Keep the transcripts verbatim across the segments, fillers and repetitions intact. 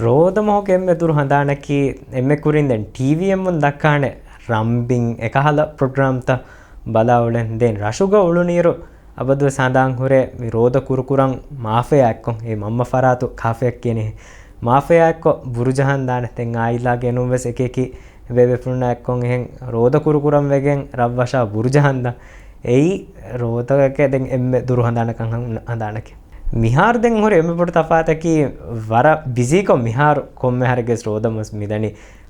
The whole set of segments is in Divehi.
ރޯދަމަހުގެ އެންމެ ދުރު ހަނދާނަކީ، އެންމެ ކުރިން ދެން ޓީވީއެއްމުން ދައްކާނެ ރަނބިން އެކަހަލަ ޕްރޮގްރާމްތައް ބަލާ އުޅެން. ދެން ރަށުގަ އުޅުނިއިރު އަބަދުވެސް ހަނދާން ހުރޭ މި ރޯދަ ކުރުކުރަން މާފަޔާ އެއްކޮށް، އެ މަންމަ ފަރާތު ކާފަޔަށް ކިޔަނީ، މާފަޔާ އެއްކޮށް ބުރުޖަހަން ދާނެ. ދެން އާއިލާގެ އެނޫން ވެސް އެކި އެކި ބޭބޭފުޅުންނާ އެއްކޮށް އެހެން ރޯދަ ކުރުކުރަން ވެގެން ރަށްވަށާ ބުރުޖަހަން ދާ. އެއީ ރޯދަގެ ދެން އެންމެ ދުރު ހަނދާނަކަން ހަން-، ހަނދާނަކީ. މިހާރު ދެން ހުރި އެންމެ ބޮޑު ތަފާތަކީ، ވަރަށް ބިޒީކޮށް މިހާރު ކޮންމެ އަހަރެއްގެސް ރޯދަމަސް މިދަނީ.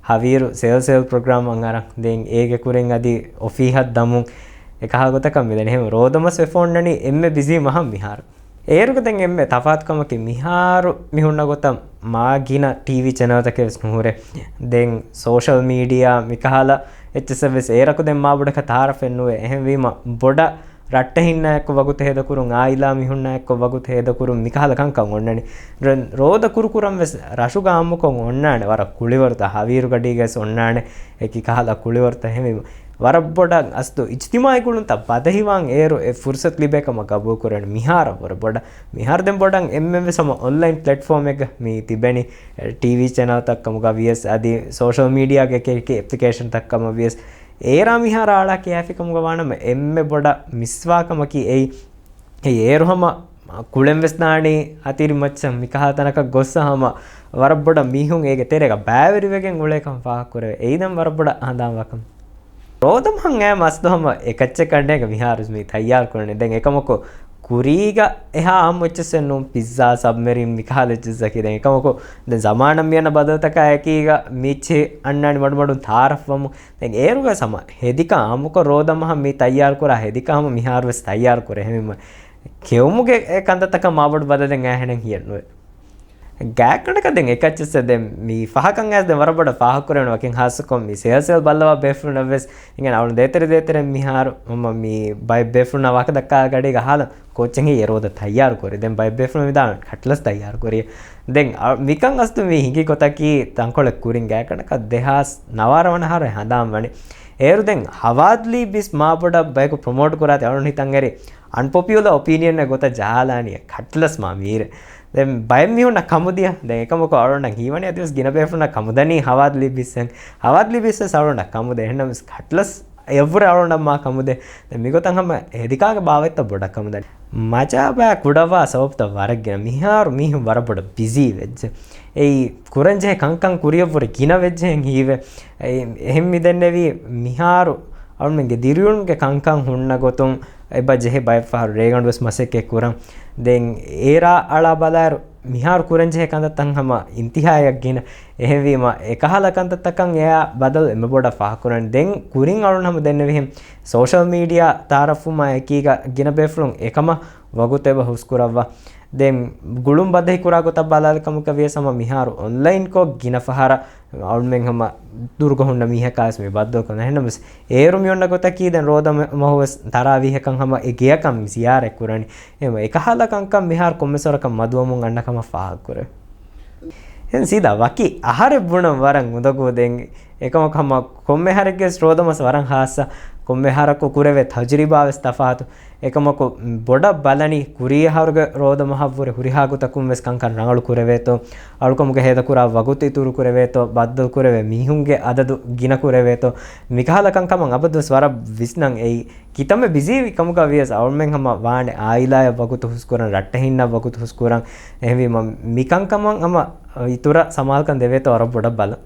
ހަވީރު ސޭލް ސޭލް ޕްރޮގްރާމް އަން އަރަން، ދެން އޭގެ ކުރިން އަދި އޮފީހަށް ދަމުން އެކަހަލަ ގޮތަކަށް މިދަނީ. އެހެން ރޯދަމަސް ވެފަ އޮންނަނީ އެންމެ ބިޒީ މަހަށް މިހާރު. އޭރުގަ ދެން އެންމެ ތަފާތުކަމަކީ، މިހާރު މި ހުންނަ ގޮތަށް މާ ގިނަ ޓީވީ ޗެނަލްތަކެއް ވެސް ނުހުރޭ. ދެން ސޯޝަލް މީޑިއާ މިކަހަލަ އެއްޗެއްސެއް ވެސް އޭރަކު ދެން މާ ބޮޑަކަށް ތައާރަފެއް ނުވޭ. އެހެންވީމަ ބޮޑަށް ރައްޓެހިންނާ އެއްކޮށް ވަގުތު ހޭދަކުރުން، އާއިލާ މީހުންނާ އެއްކޮށް ވަގުތު ހޭދަކުރުން، މިކަހަލަ ކަންކަން އޮންނަނީ. ރ-، ރޯދަ ކުރުކުރަން ވެސް ރަށުގަ އާއްމުކޮށް އޮންނާނެ، ވަރަށް ކުޅިވަރުތައް، ހަވީރުގަޑީގަސް އޮންނާނެ އެކި ކަހަލަ ކުޅިވަރުތައް. އެހެންވީމަ ވަރަށް ބޮޑަށް އަސްލު އިޖްތިމާޢީ ގުޅުންތައް ބަދަހިވާން އޭރު އެ ފުރުސަތު ލިބޭ ކަމަށް ގަބޫލުކުރަން. މިހާރަށް ވަރަށް ބޮޑަށް، މިހާރު ދެން ބޮޑަށް އެންމެން ވެސް ހަމަ އޮންލައިން ޕްލެޓްފޯމެއްގަ މި ތިބެނީ، ޓީވީ ޗެނަލްތައް ކަމުގަ ވިޔަސް އަދި ސޯޝަލް މީޑިއާގެ އެކި އެކި އެޕްލިކޭޝަންތައް ކަމަށް ވިޔަސް، އޭރާ މިހާރު އާޅާ ކިޔާފި ކަމުގަ ވާނަމަ އެންމެ ބޮޑަށް މިސްވާ ކަމަކީ އެއީ. އެ އޭރު ހަމަ ކުޅެން ވެސް ދާނީ އަތިރި މައްޗަށް، މިކަހަލަ ތަނަކަށް ގޮއްސަ ހަމަ ވަރަށް ބޮޑަށް މީހުން އޭގެ ތެރޭގަ ބައިވެރިވެގެން އުޅޭކަން ފާހަގަކުރެވޭ. އެއީ ދެން ވަރަށް ބޮޑަށް ހަނދާންވާ ކަމެއް. ރޯދަމަހަށް އައިސް އަސްލު ހަމަ އެކައްޗެއް ކަނޑޭގަ މިހާރު މި ތައްޔާރު ކުރަނީ. ދެން އެކަމަކު ކުރީގަ އެހާ އާއްމު އެއްޗެއްސެއް ނޫން، ޕިއްޒާ، ސަބްމެރިން މިކަހަލަ އެއްޗެއްސަކީ. ދެން އެކަމަކު ދެން ޒަމާނަށް މިއަންނަ ބަދަލުތަކާ އެކީގަ މިއެއްޗެހި އަންނާނީ މަޑުމަޑުން ތައާރަފްވަމުން. ދެން އޭރުގަސް ހަމަ ހެދިކަން އާއްމުކޮށް ރޯދަމަހަށް މި ތައްޔާރުކުރާ ހެދިކަން ހަމަ މިހާރުވެސް ތައްޔާރުކުރޭ. އެހެންވީމަ ކެއުމުގެ އެ ކަންތައްތަކަށް މާބޮޑު ބަދަލެއް އައިހެނެއް ހިޔެއްނުވޭ. ގާތްގަނޑަކަށް ދެން އެކައްޗެއްސެއް ދެން މި ފަހަކަށް އައިސް ދެން ވަރަށް ބޮޑަށް ފާހަގަކުރެވެން ވަކިން ހާއްސަކޮށް މި ސޭލް ސޭލް ބައްލަވާ ބޭފުޅުންނަށް ވެސް އިނގޭނެ އަޅުން ދޭތެރެ ދޭތެރެ މިހާރު ހަމަ މި ބައެއް ބޭފުޅުންނާ ވާހަކަ ދައްކާ ގަޑީގަ ހާލަން ކޯއްޗެއް ހިނގި އެ ރޯދަ ތައްޔާރު ކުރި. ދެން ބައެއް ބޭފުޅުން ވިދާޅުވި ކަޓްލަސް ތައްޔާރު ކުރި. ދެން އަ-، މިކަން އަސްލު މި ހިނގި ގޮތަކީ ތަންކޮޅެއް ކުރިން ގާތްގަނޑަކަށް ދެހާސް ނަވާރަ ވަނަ އަހަރު ހަނދާން ވަނީ. އޭރު ދެން ހަވާދްލީ ބިސް މާ ބޮޑަށް ބަޔަކު ޕްރޮމޯޓް ކުރާތީ އަޅުން ހިތަން އެރި އަންޕޮޕިއުލަ އޮޕީނިއަން ގޮތަށް ޖަހާލާނީ ކަޓްލަސް މާ މީރެ. ދެން ބައެއް މީހުންނަށް ކަމުދިޔަ. ދެން އެކަމަކު އަޅުންނަށް ހީވަނީ އަދިވެސް ގިނަ ބޭފުޅުންނަށް ކަމުދަނީ ހަވާދްލީ ބިސް އެން. ހަވާދްލީ ބިސް ވެސް އަޅުންނަށް ކަމުދޭ. އެހެންނަމަވެސް ކަޓްލަސް އެއަށްވުރެ އަޅުންނަށް މާ ކަމުދޭ. ދެން މިގޮތަށް ހަމަ ހެދިކާގެ ބާވަތްތައް ބޮޑަށް ކަމުދަނީ. މަޖާބާ ކުޑަވާ ސަބަބުތައް ވަރަށް ގިނަ. މިހާރު މީހުން ވަރަށް ބޮޑަށް ބިޒީ ވެއްޖެ. އެއީ ކުރަންޖެހޭ ކަންކަން ކުރިއަށްވުރެ ގިނަ ވެއްޖެހެން ހީވެ. އެ-، އެހެން މި ދެންނެވީ މިހާރު އަޅުމެންގެ ދިރިއުޅުމުގެ ކަންކަން ހުންނަ ގޮތުން އެބަ ޖެހޭ ބައެއް ފަހަރު ރޭގަނޑުވެސް މަސައްކަތް ކުރަން. ދެން އޭރާ އަޅާ ބަލާއިރު މިހާރު ކުރަންޖެހޭ ކަންތައްތައް ހަމަ އިންތިހާއަށް ގިނަ. އެހެންވީމަ އެކަހަލަ ކަންތައްތަކަށް އެއާ ބަދަލު އެންމެ ބޮޑަށް ފާހަގަކުރަން. ދެން ކުރިން އަޅުން ހަމަ ދެންނެވިހެން ސޯޝަލް މީޑިއާ ތައާރަފްވުމާ އެކީގަ ގިނަ ބޭފުޅުން އެކަމަށް ވަގުތު އެބަ ހުސްކުރައްވާ. ދެން ގުޅުން ބަދަހި ކުރާ ގޮތަށް ބަލާލި ކަމަކަށް ވިޔަސް ހަމަ މިހާރު އޮންލައިންކޮށް ގިނަ ފަހަރަށް އަޅުމެން ހަމަ ދުރުގަ ހުންނަ މީހަކާވެސް މި ބައްދަލުކޮށް. އެހެންނަމަވެސް އޭރު މި އޮންނަ ގޮތަކީ ދެން ރޯދަ މަ-، މަހުވެސް ތަރާވީހަކަށް ހަމަ އެ ގެޔަކަށް މި ޒިޔާރަތް ކުރަނީ. އެހެންވެ އެކަހަލަ ކަންކަން މިހާރު ކޮންމެސް ވަރަކަށް މަދުވަމުން އަންނަ ކަމަށް ފާހަގަކުރޭ. އެހެން ސީދާ ވަކި އަހަރެއް ބުނަން ވަރަށް އުނދަގޫ ދެން. އެކަމަކު ހަމަ ކޮންމެ އަހަރެއްގެ ވެސް ރޯދަމަސް ވަރަށް ހާއްސަ، ކޮންމެ އަހަރަކު ކުރެވޭ ތަޖުރިބާ ވެސް ތަފާތު. އެކަމަކު ބޮޑަށް ބަލަނީ ކުރީ އަހަރުގެ ރޯދަ މަހަށްވުރެ ހުރިހާ ގޮތަކުން ވެސް ކަންކަން ރަނގަޅު ކުރެވޭތޯ، އަޅުކަމުގެ ހޭދަކުރާ ވަގުތު އިތުރު ކުރެވޭތޯ، ބައްދަލު ކުރެވޭ މީހުންގެ އަދަދު ގިނަ ކުރެވޭތޯ، މިކަހަލަ ކަންކަމަށް އަބަދުވެސް ވަރަށް ވިސްނަން އެއީ. ކިތަންމެ ބިޒީވި ކަމުގަ ވިޔަސް އަޅުމެން ހަމަ ވާނެ އާއިލާއަށް ވަގުތު ހުސްކުރަން، ރައްޓެހިންނަށް ވަގުތު ހުސްކުރަން. އެހެންވީމަ މިކަންކަމަށް ހަމަ އިތުރަށް ސަމާލުކަން ދެވޭތޯ ވަރަށް ބޮޑަށް ބަލަން.